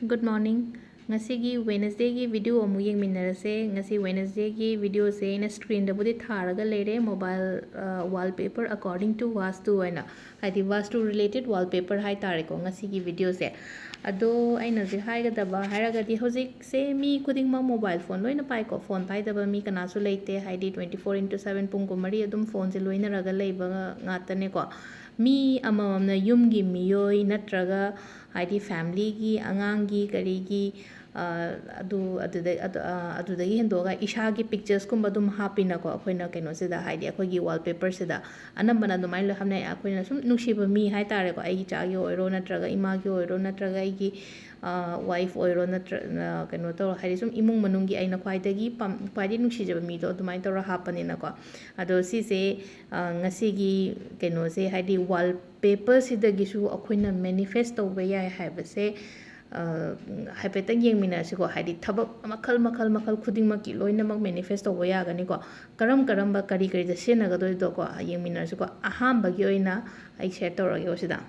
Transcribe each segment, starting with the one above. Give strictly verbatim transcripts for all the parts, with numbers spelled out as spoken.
Good morning. ꯉꯁꯤꯒꯤ Wednesdayꯒꯤ video ꯑꯃꯨꯛ ꯌꯦꯡꯃꯤꯟꯅꯔꯁꯦ꯫ ꯉꯁꯤ Wednesdayꯒꯤ videoꯁꯦ ꯑꯩꯅ screenꯗꯕꯨꯗꯤ ꯊꯥꯔꯒ ꯂꯩꯔꯦ, mobile wallpaper according to Vastu ꯍꯥꯏꯅ, ꯍꯥꯏꯗꯤ Vastu related wallpaper ꯍꯥꯏꯇꯥꯔꯦꯀꯣ ꯉꯁꯤꯒꯤ videoꯁꯦ꯫ ꯑꯗꯣ ꯑꯩꯅ ꯍꯧꯖꯤꯛ ꯍꯥꯏꯒꯗꯕ ꯍꯥꯏꯔꯒꯗꯤ, ꯍꯧꯖꯤꯛꯁꯦ ꯃꯤ ꯈꯨꯗꯤꯡꯃꯛ mobile phone ꯂꯣꯏꯅ ꯄꯥꯏꯀꯣ꯫ Phone ꯄꯥꯏꯗꯕ ꯃꯤ ꯀꯅꯥꯁꯨ ꯂꯩꯇꯦ, ꯍꯥꯏꯗꯤ twenty four into seven ꯄꯨꯡ ꯀꯨꯟꯃꯔꯤ ꯑꯗꯨꯝ phoneꯁꯦ ꯂꯣꯏꯅꯔꯒ ꯂꯩꯕ ꯉꯥꯛꯇꯅꯦꯀꯣ꯫ ꯃꯤ ꯑꯃꯃꯝꯅ ꯌꯨꯝꯒꯤ ꯃꯤꯑꯣꯏ ꯅꯠꯇ꯭ꯔꯒ ꯍꯥꯏꯗꯤ familyꯒꯤ, ꯑꯉꯥꯡꯒꯤ, ꯀꯔꯤꯒꯤ, ꯑꯗꯨ ꯑꯗꯨꯗꯩ ꯑꯗꯨꯗꯒꯤ ꯍꯦꯟꯗꯣꯛꯑꯒ ꯏꯁꯥꯒꯤ picturesꯀꯨꯝꯕ ꯑꯗꯨꯝ ꯍꯥꯞꯄꯤꯅꯀꯣ꯫ ꯑꯩꯈꯣꯏꯅ ꯀꯩꯅꯣꯁꯤꯗ, ꯍꯥꯏꯗꯤ ꯑꯩꯈꯣꯏꯒꯤ wallpaperꯁꯤꯗ ꯑꯅꯝꯕꯅ ꯑꯗꯨꯃꯥꯏꯅ ꯂꯣꯏ ꯍꯥꯞꯅꯩ꯫ ꯑꯩꯈꯣꯏꯅ ꯁꯨꯝ ꯅꯨꯡꯁꯤꯕ ꯃꯤ ꯍꯥꯏꯇꯥꯔꯦꯀꯣ, ꯑꯩꯒꯤ ꯏꯆꯥꯒꯤ ꯑꯣꯏꯔꯣ ꯅꯠꯇ꯭ꯔꯒ ꯏꯃꯥꯒꯤ ꯑꯣꯏꯔꯣ ꯅꯠꯇ꯭ꯔꯒ ꯑꯩꯒꯤ wife ꯑꯣꯏꯔꯣ ꯅꯠꯇ꯭ꯔ ꯀꯩꯅꯣ ꯇꯧꯔꯣ, ꯍꯥꯏꯗꯤ ꯁꯨꯝ ꯏꯃꯨꯡ ꯃꯅꯨꯡꯒꯤ ꯑꯩꯅ ꯈ꯭ꯋꯥꯏꯗꯒꯤ ꯄꯥꯝ ꯈ꯭ꯋꯥꯏꯗꯒꯤ ꯅꯨꯡꯁꯤꯖꯕ ꯃꯤꯗꯣ ꯑꯗꯨꯃꯥꯏꯅ ꯇꯧꯔ ꯍꯥꯞꯄꯅꯤꯅꯀꯣ꯫ ꯑꯗꯣ ꯁꯤꯁꯦ ꯉꯁꯤꯒꯤ ꯀꯩꯅꯣꯁꯦ, ꯍꯥꯏꯗꯤ wallpaperꯁꯤꯗꯒꯤꯁꯨ ꯑꯩꯈꯣꯏꯅ manifest ꯇꯧꯕ ꯌꯥꯏ ꯍꯥꯏꯕꯁꯦ ꯍꯥꯏꯐꯦꯠꯇꯪ ꯌꯦꯡꯃꯤꯟꯅꯔꯁꯤꯀꯣ꯫ ꯍꯥꯏꯗꯤ ꯊꯕꯛ ꯃꯈꯜ ꯃꯈꯜ ꯃꯈꯜ ꯈꯨꯗꯤꯡꯃꯛꯀꯤ ꯂꯣꯏꯅꯃꯛ manifest ꯇꯧꯕ ꯌꯥꯒꯅꯤꯀꯣ꯫ ꯀꯔꯝ ꯀꯔꯝꯕ ꯀꯔꯤ ꯀꯔꯤꯗ ꯁꯤꯖꯤꯟꯅꯒꯗꯣꯏꯗꯣꯀꯣ ꯌꯦꯡꯃꯤꯟꯅꯔꯁꯤꯀꯣ꯫ ꯑꯍꯥꯟꯕꯒꯤ ꯑꯣꯏꯅ ꯑꯩ share ꯇꯧꯔꯒꯦꯀꯣ ꯁꯤꯗ꯫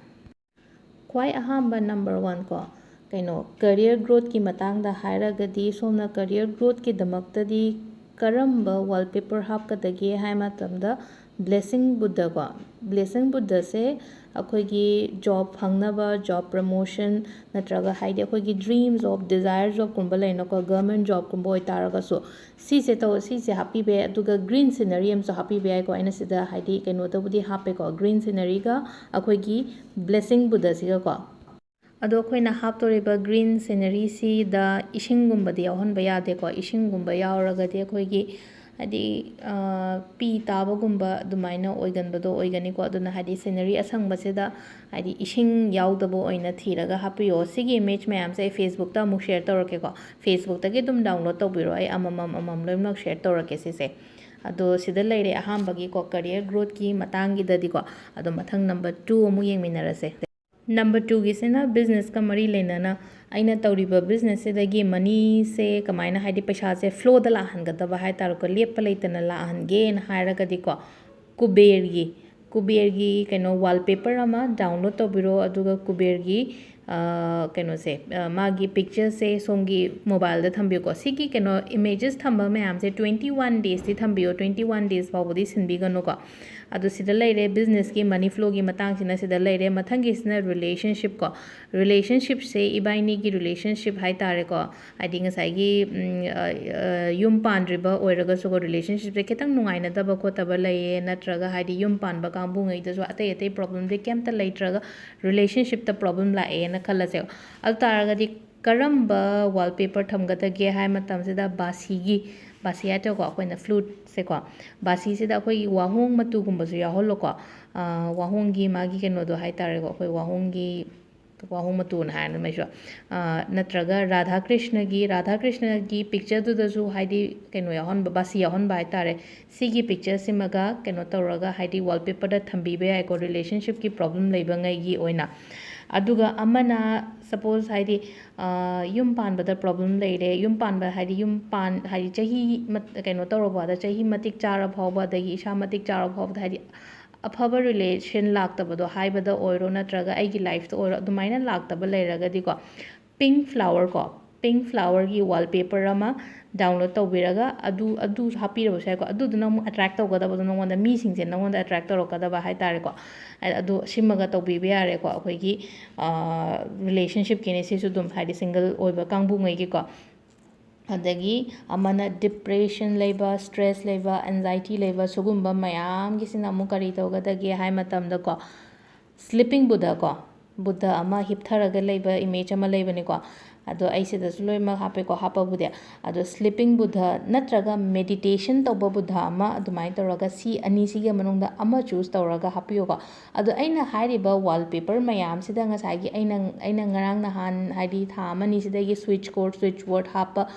ꯈ꯭ꯋꯥꯏ ꯑꯍꯥꯟꯕ number one ꯀꯣ, ꯀꯩꯅꯣ, career growthꯀꯤ ꯃꯇꯥꯡꯗ ꯍꯥꯏꯔꯒꯗꯤ, ꯁꯣꯝꯅ career growthꯀꯤꯗꯃꯛꯇꯗꯤ ꯀꯔꯝꯕ wallpaper ꯍꯥꯞꯀꯗꯒꯦ ꯍꯥꯏ ꯃꯇꯝꯗ, Blessing Buddha ꯀꯣ꯫ Blessing Buddhaꯁꯦ ꯑꯩꯈꯣꯏꯒꯤ job ꯐꯪꯅꯕ, job promotion ꯅꯠꯇ꯭ꯔꯒ ꯍꯥꯏꯗꯤ ꯑꯩꯈꯣꯏꯒꯤ dreams of, desire jobꯀꯨꯝꯕ ꯂꯩꯅꯀꯣ, government jobꯀꯨꯝꯕ ꯑꯣꯏꯇꯥꯔꯒꯁꯨ ꯁꯤꯁꯦ ꯇꯧ ꯁꯤꯁꯦ ꯍꯥꯞꯄꯤꯕ ꯌꯥꯏ꯫ ꯑꯗꯨꯒ green scenery ꯑꯃꯁꯨ ꯍꯥꯞꯄꯤꯕ ꯌꯥꯏꯀꯣ꯫ ꯑꯩꯅ ꯁꯤꯗ ꯍꯥꯏꯗꯤ ꯀꯩꯅꯣꯗꯕꯨꯗꯤ ꯍꯥꯞꯄꯦꯀꯣ, green sceneryꯒ ꯑꯩꯈꯣꯏꯒꯤ Blessing Buddhaꯁꯤꯒꯀꯣ꯫ ꯑꯗꯣ ꯑꯩꯈꯣꯏꯅ ꯍꯥꯞꯇꯣꯔꯤꯕ green sceneryꯁꯤꯗ ꯏꯁꯤꯡꯒꯨꯝꯕꯗꯤ ꯌꯥꯎꯍꯟꯕ ꯌꯥꯗꯦꯀꯣ꯫ ꯏꯁꯤꯡꯒꯨꯝꯕ ꯌꯥꯎꯔꯒꯗꯤ ꯑꯩꯈꯣꯏꯒꯤ ꯍꯥꯏꯗꯤ ꯄꯤ ꯇꯥꯕꯒꯨꯝꯕ ꯑꯗꯨꯃꯥꯏꯅ ꯑꯣꯏꯒꯟꯕꯗꯣ ꯑꯣꯏꯒꯅꯤꯀꯣ꯫ ꯑꯗꯨꯅ ꯍꯥꯏꯗꯤ scenery ꯑꯁꯪꯕꯁꯤꯗ ꯍꯥꯏꯗꯤ ꯏꯁꯤꯡ ꯌꯥꯎꯗꯕ ꯑꯣꯏꯅ ꯊꯤꯔꯒ ꯍꯥꯞꯄꯤꯌꯣ꯫ ꯁꯤꯒꯤ image ꯃꯌꯥꯝꯁꯦ ꯑꯩ Facebookꯇ ꯑꯃꯨꯛ share ꯇꯧꯔꯛꯀꯦꯀꯣ꯫ Facebookꯇꯒꯤ ꯑꯗꯨꯝ download ꯇꯧꯕꯤꯔꯣ꯫ ꯑꯩ ꯑꯃꯃꯝ ꯑꯃꯃꯝ ꯂꯣꯏꯅꯃꯛ share ꯇꯧꯔꯛꯀꯦ ꯁꯤꯁꯦ꯫ ꯑꯗꯣ ꯁꯤꯗ ꯂꯩꯔꯦ ꯑꯍꯥꯟꯕꯒꯤꯀꯣ, career growthꯀꯤ ꯃꯇꯥꯡꯒꯤꯗꯗꯤꯀꯣ꯫ ꯑꯗꯣ ꯃꯊꯪ number two ꯑꯃꯨꯛ ꯌꯦꯡꯃꯤꯟꯅꯔꯁꯦ꯫ Number twoꯒꯤꯁꯤꯅ businessꯀ ꯃꯔꯤ ꯂꯩꯅꯅ ꯑꯩꯅ ꯇꯧꯔꯤꯕ businessꯁꯤꯗꯒꯤ moneyꯁꯦ ꯀꯃꯥꯏꯅ, ꯍꯥꯏꯗꯤ ꯄꯩꯁꯥꯁꯦ flowꯗ ꯂꯥꯛꯍꯟꯒꯗꯕ ꯍꯥꯏꯇꯥꯔꯦꯀꯣ, ꯂꯦꯞꯄ ꯂꯩꯇꯅ ꯂꯥꯛꯍꯟꯒꯦꯅ ꯍꯥꯏꯔꯒꯗꯤꯀꯣ, ꯀꯨꯕꯦꯔꯒꯤ, ꯀꯨꯕꯦꯔꯒꯤ ꯀꯩꯅꯣ wallpaper ꯑꯃ download ꯇꯧꯕꯤꯔꯣ, ꯑꯗꯨꯒ ꯀꯨꯕꯦꯔꯒꯤ ꯀꯩꯅꯣꯁꯦ, ꯃꯥꯒꯤ ꯄꯤꯛꯆꯔꯁꯦ ꯁꯣꯝꯒꯤ ꯃꯣꯕꯥꯏꯜꯗ ꯊꯝꯕꯤꯌꯨꯀꯣ꯫ ꯁꯤꯒꯤ ꯀꯩꯅꯣ ꯏꯃꯦꯖꯦꯁ ꯊꯝꯕ ꯃꯌꯥꯝꯁꯦ twenty one daysꯇꯤ ꯊꯝꯕꯤꯌꯣ, twenty one days ꯐꯥꯎꯕꯗꯤ ꯁꯤꯟꯕꯤꯒꯅꯨꯀꯣ꯫ ꯑꯗꯨ ꯁꯤꯗ ꯂꯩꯔꯦ, ꯕꯤꯖꯤꯅꯦꯁꯀꯤ ꯃꯅꯤ ꯐ꯭ꯂꯣꯒꯤ ꯃꯇꯥꯡꯁꯤꯅ ꯁꯤꯗ ꯂꯩꯔꯦ꯫ ꯃꯊꯪꯒꯤꯁꯤꯅ ꯔꯤꯂꯦꯁꯟꯁꯤꯞ ꯀꯣ꯫ ꯔꯤꯂꯦꯁꯟꯁꯤꯞꯁꯦ ꯏꯕꯥꯏꯅꯤꯒꯤ ꯔꯤꯂꯦꯁꯟꯁꯤꯞ ꯍꯥꯏ ꯇꯥꯔꯦꯀꯣ, ꯍꯥꯏꯗꯤ ꯉꯁꯥꯏꯒꯤ ꯌꯨꯝ ꯄꯥꯟꯗ꯭ꯔꯤꯕ ꯑꯣꯏꯔꯒꯁꯨꯀꯣ, ꯔꯤꯂꯦꯁꯟꯁꯤꯞꯁꯦ ꯈꯤꯇꯪ ꯅꯨꯡꯉꯥꯏꯅꯗꯕ ꯈꯣꯠꯇꯕ ꯂꯩꯌꯦ, ꯅꯠꯇ꯭ꯔꯒ ꯍꯥꯏꯗꯤ ꯌꯨꯝ ꯄꯥꯟꯕ ꯀꯥꯡꯕꯨꯉꯩꯗꯁꯨ ꯑꯇꯩ ꯑꯇꯩ ꯄ꯭ꯔꯣꯕ꯭ꯂꯦꯝꯗꯤ ꯀꯩꯝꯇ ꯂꯩꯇ꯭ꯔꯒ ꯔꯤꯂꯦꯁꯟꯁꯤꯞꯇ ꯄ꯭ꯔꯣꯕ꯭ꯂꯦꯝ ꯂꯥꯛꯑꯦꯅ ꯈꯜꯂꯁꯦꯕ꯫ ꯑꯗꯨ ꯇꯥꯔꯒꯗꯤ ꯀꯔꯝꯕ ꯋꯥꯜꯄꯦꯄꯔ ꯊꯝꯒꯗꯒꯦ ꯍꯥꯏ ꯃꯇꯝꯁꯤꯗ ꯕꯥꯁꯤꯒꯤ, ꯕꯥꯁꯤ ꯍꯥꯏꯇꯥꯔꯦꯀꯣ, ꯑꯩꯈꯣꯏꯅ ꯐ꯭ꯂꯨꯠꯁꯦꯀꯣ, ꯕꯥꯁꯤꯁꯤꯗ ꯑꯩꯈꯣꯏꯒꯤ ꯋꯥꯍꯣꯡ ꯃꯇꯨꯒꯨꯝꯕꯁꯨ ꯌꯥꯎꯍꯜꯂꯣꯀꯣ꯫ ꯋꯥꯍꯣꯡꯒꯤ ꯃꯥꯒꯤ ꯀꯩꯅꯣꯗꯣ ꯍꯥꯏꯇꯥꯔꯦꯀꯣ, ꯑꯩꯈꯣꯏ ꯋꯥꯍꯣꯡꯒꯤ, ꯋꯥꯍꯣꯡ ꯃꯇꯨꯅ ꯍꯥꯏꯔꯅꯤ ꯃꯩꯁꯨ꯫ ꯅꯠꯇ꯭ꯔꯒ ꯔꯥꯙꯥ ꯀ꯭ꯔꯤꯁꯅꯒꯤ, ꯔꯥꯙꯥ ꯀ꯭ꯔꯤꯁꯅꯒꯤ ꯄꯤꯛꯆꯔꯗꯨꯗꯁꯨ ꯍꯥꯏꯗꯤ ꯀꯩꯅꯣ ꯌꯥꯎꯍꯟꯕ, ꯕꯥꯁꯤ ꯌꯥꯎꯍꯟꯕ ꯍꯥꯏꯇꯥꯔꯦ꯫ ꯁꯤꯒꯤ ꯄꯤꯛꯆꯔꯁꯤꯃꯒ ꯀꯩꯅꯣ ꯇꯧꯔꯒ ꯍꯥꯏꯗꯤ ꯋꯥꯜꯄꯦꯄꯔꯗ ꯊꯝꯕꯤꯕ ꯌꯥꯏꯀꯣ, ꯔꯤꯂꯦꯁꯟꯁꯤꯞꯀꯤ ꯄ꯭ꯔꯣꯕ꯭ꯂꯦꯝ ꯂꯩꯕꯉꯩꯒꯤ ꯑꯣꯏꯅ꯫ ꯑꯗꯨꯒ ꯑꯃꯅ, ꯁꯄꯣꯁ ꯍꯥꯏꯗꯤ ꯌꯨꯝ ꯄꯥꯟꯕꯗ ꯄ꯭ꯔꯣꯕ꯭ꯂꯦꯝ ꯂꯩꯔꯦ, ꯌꯨꯝ ꯄꯥꯟꯕ ꯍꯥꯏꯗꯤ ꯌꯨꯝ ꯄꯥꯟ ꯍꯥꯏꯗꯤ ꯆꯍꯤ ꯀꯩꯅꯣ ꯇꯧꯔ ꯐꯥꯎꯕꯗ, ꯆꯍꯤ ꯃꯇꯤꯛ ꯆꯥꯔ ꯐꯥꯎꯕ, ꯑꯗꯒꯤ ꯏꯁꯥ ꯃꯇꯤꯛ ꯆꯥꯔ ꯐꯥꯎꯕꯗ ꯍꯥꯏꯗꯤ ꯑꯐꯕ ꯔꯤꯂꯦꯁꯟ ꯂꯥꯛꯇꯕꯗꯣ ꯍꯥꯏꯕꯗ ꯑꯣꯏꯔꯣ, ꯅꯠꯇ꯭ꯔꯒ ꯑꯩꯒꯤ ꯂꯥꯏꯐꯇ ꯑꯣꯏꯔꯣ, ꯑꯗꯨꯃꯥꯏꯅ ꯂꯥꯛꯇꯕ ꯂꯩꯔꯒꯗꯤꯀꯣ, ꯄꯤꯡ ꯐ꯭ꯂꯥꯋꯔ ꯀꯣ, ꯄꯤꯡ ꯐ꯭ꯂꯥꯋꯔꯒꯤ ꯋꯥꯜꯄꯦꯄꯔ ꯑꯃ ꯗꯥꯎꯟꯂꯣꯗ ꯇꯧꯕꯤꯔꯒ ꯑꯗꯨ, ꯑꯗꯨ ꯍꯥꯞꯄꯤꯔꯕꯁꯨ ꯌꯥꯏꯀꯣ꯫ ꯑꯗꯨꯗꯨꯅ ꯑꯃꯨꯛ ꯑꯦꯇ꯭ꯔꯦꯛ ꯇꯧꯒꯗꯕꯗꯣ, ꯅꯉꯣꯟꯗ ꯃꯤꯁꯤꯡꯁꯦ ꯅꯉꯣꯟꯗ ꯑꯦꯇ꯭ꯔꯦꯛ ꯇꯧꯔꯛꯀꯗꯕ ꯍꯥꯏꯇꯥꯔꯦꯀꯣ꯫ ꯑꯗꯨ ꯁꯤꯃꯒ ꯇꯧꯕꯤꯕ ꯌꯥꯔꯦꯀꯣ꯫ ꯑꯩꯈꯣꯏꯒꯤ ꯔꯤꯂꯦꯁꯟꯁꯤꯞꯀꯤꯅꯦ ꯁꯤꯁꯨ ꯑꯗꯨꯝ, ꯍꯥꯏꯗꯤ ꯁꯤꯡꯒꯜ ꯑꯣꯏꯕ ꯀꯥꯡꯕꯨꯉꯩꯒꯤꯀꯣ꯫ ꯑꯗꯒꯤ ꯑꯃꯅ ꯗꯤꯄ꯭ꯔꯦꯁꯟ ꯂꯩꯕ, ꯁ꯭ꯇ꯭ꯔꯦꯁ ꯂꯩꯕ, ꯑꯦꯟꯖꯥꯏꯇꯤ ꯂꯩꯕ, ꯁꯤꯒꯨꯝꯕ ꯃꯌꯥꯝꯒꯤꯁꯤꯅ ꯑꯃꯨꯛ ꯀꯔꯤ ꯇꯧꯒꯗꯒꯦ ꯍꯥꯏ ꯃꯇꯝꯗꯀꯣ, ꯁ꯭ꯂꯤꯄꯤꯡ ꯕꯨꯙ ꯀꯣ, ꯕꯨꯙ ꯑꯃ ꯍꯤꯞꯊꯔꯒ ꯂꯩꯕ ꯏꯃꯦꯖ ꯑꯃ ꯂꯩꯕꯅꯤꯀꯣ꯫ ꯑꯗꯣ ꯑꯩ ꯁꯤꯗꯁꯨ ꯂꯣꯏꯅꯃꯛ ꯍꯥꯞꯄꯦꯀꯣ, ꯍꯥꯞꯄꯕꯨꯗꯤ꯫ ꯑꯗꯣ ꯁ꯭ꯂꯤꯄꯤꯡ ꯕꯨꯙ ꯅꯠꯇ꯭ꯔꯒ ꯃꯦꯗꯤꯇꯦꯁꯟ ꯇꯧꯕ ꯕꯨꯙ ꯑꯃ, ꯑꯗꯨꯃꯥꯏꯅ ꯇꯧꯔꯒ ꯁꯤ ꯑꯅꯤꯁꯤꯒꯤ ꯃꯅꯨꯡꯗ ꯑꯃ ꯆꯨꯁ ꯇꯧꯔꯒ ꯍꯥꯞꯄꯤꯌꯨꯀꯣ꯫ ꯑꯗꯣ ꯑꯩꯅ ꯍꯥꯏꯔꯤꯕ ꯋꯥꯜꯄꯦꯄꯔ ꯃꯌꯥꯝꯁꯤꯗ ꯉꯁꯥꯏꯒꯤ ꯑꯩꯅ, ꯑꯩꯅ ꯉꯔꯥꯡ ꯅꯍꯥꯟ ꯍꯥꯏꯗꯤ ꯊꯥ ꯑꯃ ꯑꯅꯤꯁꯤꯗꯒꯤ ꯁ꯭ꯋꯤꯠꯆ ꯀꯣꯔꯠ, ꯁ꯭ꯋꯤꯠꯆ ꯋꯥꯔꯗ ꯍꯥꯞꯄ,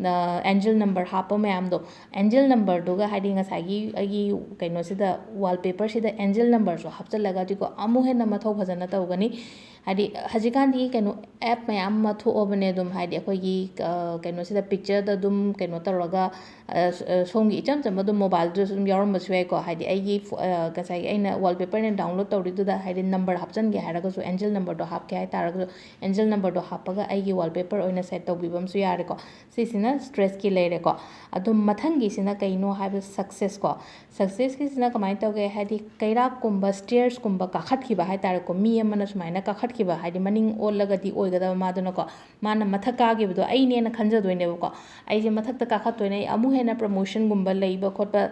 ꯑꯦꯟꯖꯦꯜ ꯅꯝꯕꯔ ꯍꯥꯞꯄ ꯃꯌꯥꯝꯗꯣ, ꯑꯦꯟꯖꯦꯜ ꯅꯝꯕꯔꯗꯨꯒ ꯍꯥꯏꯗꯤ ꯉꯁꯥꯏꯒꯤ ꯑꯩꯒꯤ ꯀꯩꯅꯣꯁꯤꯗ, ꯋꯥꯜꯄꯦꯄꯔꯁꯤꯗ ꯑꯦꯟꯖꯦꯜ ꯅꯝꯕꯔꯁꯨ ꯍꯥꯞꯆꯤꯜꯂꯒꯗꯤꯀꯣ, ꯑꯃꯨꯛ ꯍꯦꯟꯅ ꯃꯊꯧ ꯐꯖꯅ ꯇꯧꯒꯅꯤ꯫ ꯍꯥꯏꯗꯤ ꯍꯧꯖꯤꯛꯀꯥꯟꯗꯤ ꯀꯩꯅꯣ, ꯑꯦꯞ ꯃꯌꯥꯝ ꯑꯃ ꯊꯣꯛꯑꯕꯅꯦ꯫ ꯑꯗꯨꯝ ꯍꯥꯏꯗꯤ ꯑꯩꯈꯣꯏꯒꯤ, ꯑ, ꯀꯩꯅꯣꯁꯤꯗ, ꯄꯤꯛꯆꯔꯗ ꯑꯗꯨꯝ ꯀꯩꯅꯣ ꯇꯧꯔꯒ, ꯑ, ꯁ-, ꯑ, ꯁꯣꯝꯒꯤ ꯏꯆꯝ ꯆꯝꯕ ꯑꯗꯨꯝ ꯃꯣꯕꯥꯏꯜꯗꯁꯨ ꯑꯗꯨꯝ ꯌꯥꯎꯔꯝꯕꯁꯨ ꯌꯥꯏꯀꯣ꯫ ꯍꯥꯏꯗꯤ ꯑꯩꯒꯤ ꯐꯣ-, ꯑ, ꯉꯁꯥꯏꯒꯤ ꯑꯩꯅ wallpaper ꯑꯩꯅ download ꯇꯧꯔꯤꯗꯨꯗ ꯍꯥꯏꯗꯤ number ꯍꯥꯞꯆꯤꯟꯒꯦ ꯍꯥꯏꯔꯒꯁꯨ, angel numberꯗꯣ ꯍꯥꯞꯀꯦ ꯍꯥꯏ ꯇꯥꯔꯒꯁꯨ, angel numberꯗꯣ ꯍꯥꯞꯄꯒ ꯑꯩꯒꯤ wallpaper ꯑꯣꯏꯅ set ꯇꯧꯕꯤꯕ ꯑꯃꯁꯨ ꯌꯥꯔꯦꯀꯣ꯫ ꯁꯤꯁꯤꯅ ꯁ꯭ꯇ꯭ꯔꯦꯁꯀꯤ ꯂꯩꯔꯦꯀꯣ꯫ ꯑꯗꯨꯝ ꯃꯊꯪꯒꯤꯁꯤꯅ ꯀꯩꯅꯣ ꯍꯥꯏꯕ, success ꯀꯣ꯫ Successꯀꯤꯁꯤꯅ ꯀꯃꯥꯏꯅ ꯇꯧꯒꯦ? ꯍꯥꯏꯗꯤ ꯀꯩꯔꯥꯛꯀꯨꯝꯕ, stairsꯀꯨꯝꯕ ꯀꯥꯈꯠꯈꯤꯕ ꯍꯥꯏ ꯇꯥꯔꯦꯀꯣ꯫ ꯃꯤ ꯑꯃꯅ ꯁꯨꯃꯥꯏꯅ ꯀꯥꯈꯠꯈꯤꯕ, ꯍꯥꯏꯗꯤ ꯃꯅꯤꯡ ꯑꯣꯜꯂꯒꯗꯤ ꯑꯣꯏꯒꯗꯕ ꯃꯥꯗꯨꯅꯀꯣ, ꯃꯥꯅ ꯃꯊꯛ ꯀꯥꯈꯤꯕꯗꯣ ꯑꯩꯅꯦꯅ ꯈꯟꯖꯗꯣꯏꯅꯦꯕꯀꯣ꯫ ꯑꯩꯁꯦ ꯃꯊꯛꯇ ꯀꯥꯈꯠꯇꯣꯏꯅꯦ, ꯑꯩ ꯑꯃꯨꯛ ꯍꯦꯟꯅ promotionꯒꯨꯝꯕ ꯂꯩꯕ ꯈꯣꯠꯄ,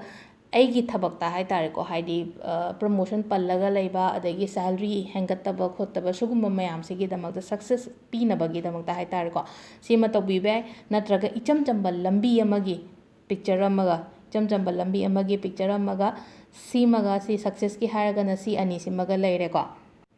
ꯑꯩꯒꯤ ꯊꯕꯛꯇ ꯍꯥꯏ ꯇꯥꯔꯦꯀꯣ, ꯍꯥꯏꯗꯤ, ꯑ, promotion ꯄꯜꯂꯒ ꯂꯩꯕ, ꯑꯗꯒꯤ salary ꯍꯦꯟꯒꯠꯇꯕ ꯈꯣꯠꯇꯕ, ꯁꯤꯒꯨꯝꯕ ꯃꯌꯥꯝꯁꯤꯒꯤꯗꯃꯛꯇ, success ꯄꯤꯅꯕꯒꯤꯗꯃꯛꯇ ꯍꯥꯏ ꯇꯥꯔꯦꯀꯣ, ꯁꯤꯃ ꯇꯧꯕꯤꯕ ꯌꯥꯏ꯫ ꯅꯠꯇ꯭ꯔꯒ ꯏꯆꯝ ꯆꯝꯕ ꯂꯝꯕꯤ ꯑꯃꯒꯤ picture ꯑꯃꯒ, ꯏꯆꯝ ꯆꯝꯕ ꯂꯝꯕꯤ ꯑꯃꯒꯤ picture ꯑꯃꯒ, ꯁꯤꯃꯒ, ꯁꯤ successꯀꯤ ꯍꯥꯏꯔꯒꯅ ꯁꯤ ꯑꯅꯤꯁꯤꯃꯒ ꯂꯩꯔꯦꯀꯣ꯫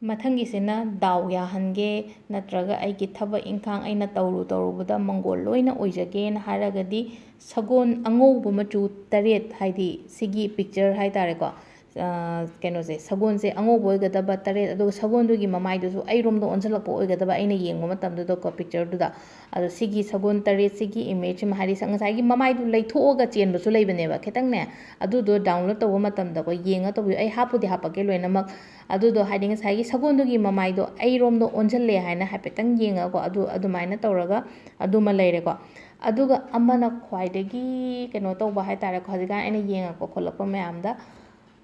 ꯃꯊꯪꯒꯤꯁꯤꯅ ꯗꯥꯎ ꯌꯥꯍꯟꯒꯦ, ꯅꯠꯇ꯭ꯔꯒ ꯑꯩꯒꯤ ꯊꯕꯛ ꯏꯪꯈꯥꯡ ꯑꯩꯅ ꯇꯧꯔꯨ ꯇꯧꯔꯨꯕꯗ ꯃꯪꯒꯣꯜ ꯂꯣꯏꯅ ꯑꯣꯏꯖꯒꯦꯅ ꯍꯥꯏꯔꯒꯗꯤ, ꯁꯒꯣꯜ ꯑꯉꯧꯕ ꯃꯆꯨ ꯇꯔꯦꯠ, ꯍꯥꯏꯗꯤ ꯁꯤꯒꯤ picture ꯍꯥꯏ ꯇꯥꯔꯦꯀꯣ, ꯑ, ꯀꯩꯅꯣꯁꯦ, ꯁꯒꯣꯜꯁꯦ ꯑꯉꯧꯕ ꯑꯣꯏꯒꯗꯕ ꯇꯔꯦꯠ, ꯑꯗꯨꯒ ꯁꯒꯣꯜꯗꯨꯒꯤ ꯃꯃꯥꯏꯗꯨꯁꯨ ꯑꯩꯔꯣꯝꯗ ꯑꯣꯟꯁꯤꯜꯂꯛꯄ ꯑꯣꯏꯒꯗꯕ, ꯑꯩꯅ ꯌꯦꯡꯕ ꯃꯇꯝꯗꯨꯗꯀꯣ, pictureꯗꯨꯗ꯫ ꯑꯗꯣ ꯁꯤꯒꯤ ꯁꯒꯣꯜ ꯇꯔꯦꯠꯁꯤꯒꯤ imageꯁꯤꯃ, ꯍꯥꯏꯗꯤ ꯉꯁꯥꯏꯒꯤ ꯃꯃꯥꯏꯗꯨ ꯂꯩꯊꯣꯛꯑꯒ ꯆꯦꯟꯕꯁꯨ ꯂꯩꯕꯅꯦꯕ, ꯈꯤꯇꯪꯅꯦ꯫ ꯑꯗꯨꯗꯣ download ꯇꯧꯕ ꯃꯇꯝꯗꯀꯣ, ꯌꯦꯡꯉ ꯇꯧꯕꯤꯌꯨ꯫ ꯑꯩ ꯍꯥꯞꯄꯨꯗꯤ ꯍꯥꯞꯄꯛꯀꯦ ꯂꯣꯏꯅꯃꯛ꯫ ꯑꯗꯨꯗꯣ ꯍꯥꯏꯗꯤ ꯉꯁꯥꯏꯒꯤ ꯁꯒꯣꯜꯗꯨꯒꯤ ꯃꯃꯥꯏꯗꯣ ꯑꯩꯔꯣꯝꯗ ꯑꯣꯟꯁꯤꯜꯂꯦ ꯍꯥꯏꯅ ꯍꯥꯏꯐꯦꯠꯇꯪ ꯌꯦꯡꯉꯒꯀꯣ, ꯑꯗꯨ ꯑꯗꯨꯃꯥꯏꯅ ꯇꯧꯔꯒ ꯑꯗꯨꯃ ꯂꯩꯔꯦꯀꯣ꯫ ꯑꯗꯨꯒ ꯑꯃꯅ ꯈ꯭ꯋꯥꯏꯗꯒꯤ ꯀꯩꯅꯣ ꯇꯧꯕ ꯍꯥꯏ ꯇꯥꯔꯦꯀꯣ, ꯍꯧꯖꯤꯛꯀꯥꯟ ꯑꯩꯅ ꯌꯦꯡꯉꯛꯄ ꯈꯣꯠꯂꯛꯄ ꯃꯌꯥꯝꯗ,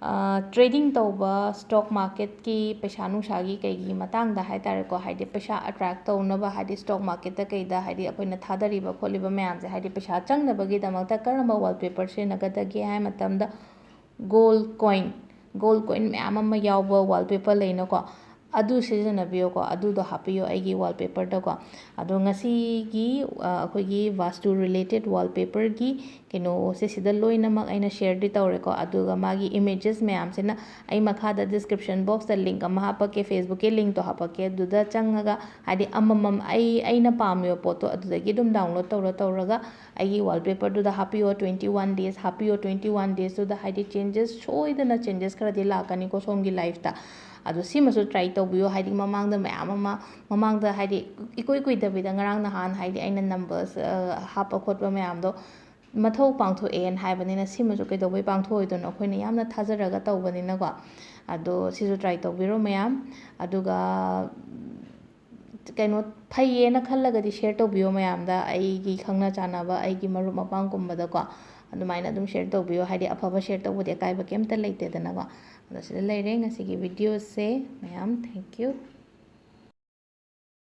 ꯑ, trading ꯇꯧꯕ, stock marketꯀꯤ ꯄꯩꯁꯥ ꯅꯨꯡꯁꯥꯒꯤ ꯀꯩꯒꯤ ꯃꯇꯥꯡꯗ ꯍꯥꯏ ꯇꯥꯔꯦꯀꯣ, ꯍꯥꯏꯗꯤ ꯄꯩꯁꯥ attract ꯇꯧꯅꯕ, ꯍꯥꯏꯗꯤ stock marketꯇ ꯀꯩꯗ, ꯍꯥꯏꯗꯤ ꯑꯩꯈꯣꯏꯅ ꯊꯥꯗꯔꯤꯕ ꯈꯣꯠꯂꯤꯕ ꯃꯌꯥꯝꯁꯦ, ꯍꯥꯏꯗꯤ ꯄꯩꯁꯥ ꯆꯪꯅꯕꯒꯤꯗꯃꯛꯇ ꯀꯔꯝꯕ wallpaper ꯁꯤꯖꯤꯟꯅꯒꯗꯒꯦ ꯍꯥꯏ ꯃꯇꯝꯗ, gold coin, gold coin ꯃꯌꯥꯝ ꯑꯃ ꯌꯥꯎꯕ wallpaper ꯂꯩꯅꯀꯣ, ꯑꯗꯨ ꯁꯤꯖꯤꯟꯅꯕꯤꯌꯣꯀꯣ, ꯑꯗꯨꯗꯣ ꯍꯥꯞꯄꯤꯌꯣ ꯑꯩꯒꯤ wallpaperꯗꯀꯣ꯫ ꯑꯗꯣ ꯉꯁꯤꯒꯤ, ꯑ, ꯑꯩꯈꯣꯏꯒꯤ ꯚꯥꯁꯇꯨ related wallpaperꯒꯤ ꯀꯩꯅꯣꯁꯦ ꯁꯤꯗ ꯂꯣꯏꯅꯃꯛ ꯑꯩꯅ shareꯗꯤ ꯇꯧꯔꯦꯀꯣ, ꯑꯗꯨꯒ ꯃꯥꯒꯤ images ꯃꯌꯥꯝꯁꯤꯅ ꯑꯩ ꯃꯈꯥꯗ description boxꯇ link ꯑꯃ ꯍꯥꯞꯄꯛꯀꯦ, Facebookꯀꯤ linkꯇꯣ ꯍꯥꯞꯄꯛꯀꯦ, ꯑꯗꯨꯗ ꯆꯪꯉꯒ ꯍꯥꯏꯗꯤ ꯑꯃꯃꯝ ꯑꯩ, ꯑꯩꯅ ꯄꯥꯝꯃꯤꯕ ꯄꯣꯠꯇꯣ ꯑꯗꯨꯗꯒꯤ ꯑꯗꯨꯝ download ꯇꯧꯔ ꯇꯧꯔꯒ ꯑꯩꯒꯤ wallpaperꯗꯨꯗ ꯍꯥꯞꯄꯤꯌꯣ, twenty one days ꯍꯥꯞꯄꯤꯌꯣ, twenty one daysꯇꯨꯗ ꯍꯥꯏꯗꯤ changes, ꯁꯣꯏꯗꯅ changes ꯈꯔꯗꯤ ꯂꯥꯛꯀꯅꯤꯀꯣ ꯁꯣꯝꯒꯤ lifeꯇ꯫ ꯑꯗꯣ ꯁꯤꯃꯁꯨ try ꯇꯧꯕꯤꯌꯣ꯫ ꯍꯥꯏꯗꯤ ꯃꯃꯥꯡꯗ ꯃꯌꯥꯝ ꯑꯃ, ꯃꯃꯥꯡꯗ ꯍꯥꯏꯗꯤ ꯏꯀꯨꯏ ꯀꯨꯏꯗꯕꯤꯗ ꯉꯔꯥꯡ ꯅꯍꯥꯟ ꯍꯥꯏꯗꯤ ꯑꯩꯅ ꯅꯝꯕꯔꯁ ꯍꯥꯞꯄ ꯈꯣꯠꯄ ꯃꯌꯥꯝꯗꯣ ꯃꯊꯧ ꯄꯥꯡꯊꯣꯛꯑꯦꯅ ꯍꯥꯏꯕꯅꯤꯅ, ꯁꯤꯃꯁꯨ ꯀꯩꯗꯧꯕꯩ ꯄꯥꯡꯊꯣꯛꯑꯣꯏꯗꯣꯏꯅꯣ? ꯑꯩꯈꯣꯏꯅ ꯌꯥꯝꯅ ꯊꯥꯖꯔꯒ ꯇꯧꯕꯅꯤꯅꯀꯣ꯫ ꯑꯗꯣ ꯁꯤꯁꯨ ꯇ꯭ꯔꯥꯏ ꯇꯧꯕꯤꯔꯣ ꯃꯌꯥꯝ꯫ ꯑꯗꯨꯒ ꯀꯩꯅꯣ, ꯐꯩꯌꯦꯅ ꯈꯜꯂꯒꯗꯤ ꯁꯤꯌꯔ ꯇꯧꯕꯤꯌꯣ ꯃꯌꯥꯝꯗ, ꯑꯩꯒꯤ ꯈꯪꯅ ꯆꯥꯟꯅꯕ, ꯑꯩꯒꯤ ꯃꯔꯨꯞ ꯃꯄꯥꯡꯒꯨꯝꯕꯗꯀꯣ꯫ ꯑꯗꯨꯃꯥꯏꯅ ꯑꯗꯨꯝ ꯁꯤꯌꯔ ꯇꯧꯕꯤꯌꯣ, ꯍꯥꯏꯗꯤ ꯑꯐꯕ ꯁꯤꯌꯔ ꯇꯧꯕꯗꯤ ꯑꯀꯥꯏꯕ ꯀꯩꯝꯇ ꯂꯩꯇꯦꯗꯅꯀꯣ꯫ ꯑꯗꯣ ꯁꯤꯗ ꯂꯩꯔꯦ ꯉꯁꯤꯒꯤ ꯚꯤꯗꯤꯑꯣꯁꯦ ꯃꯌꯥꯝ꯫ Thank you꯫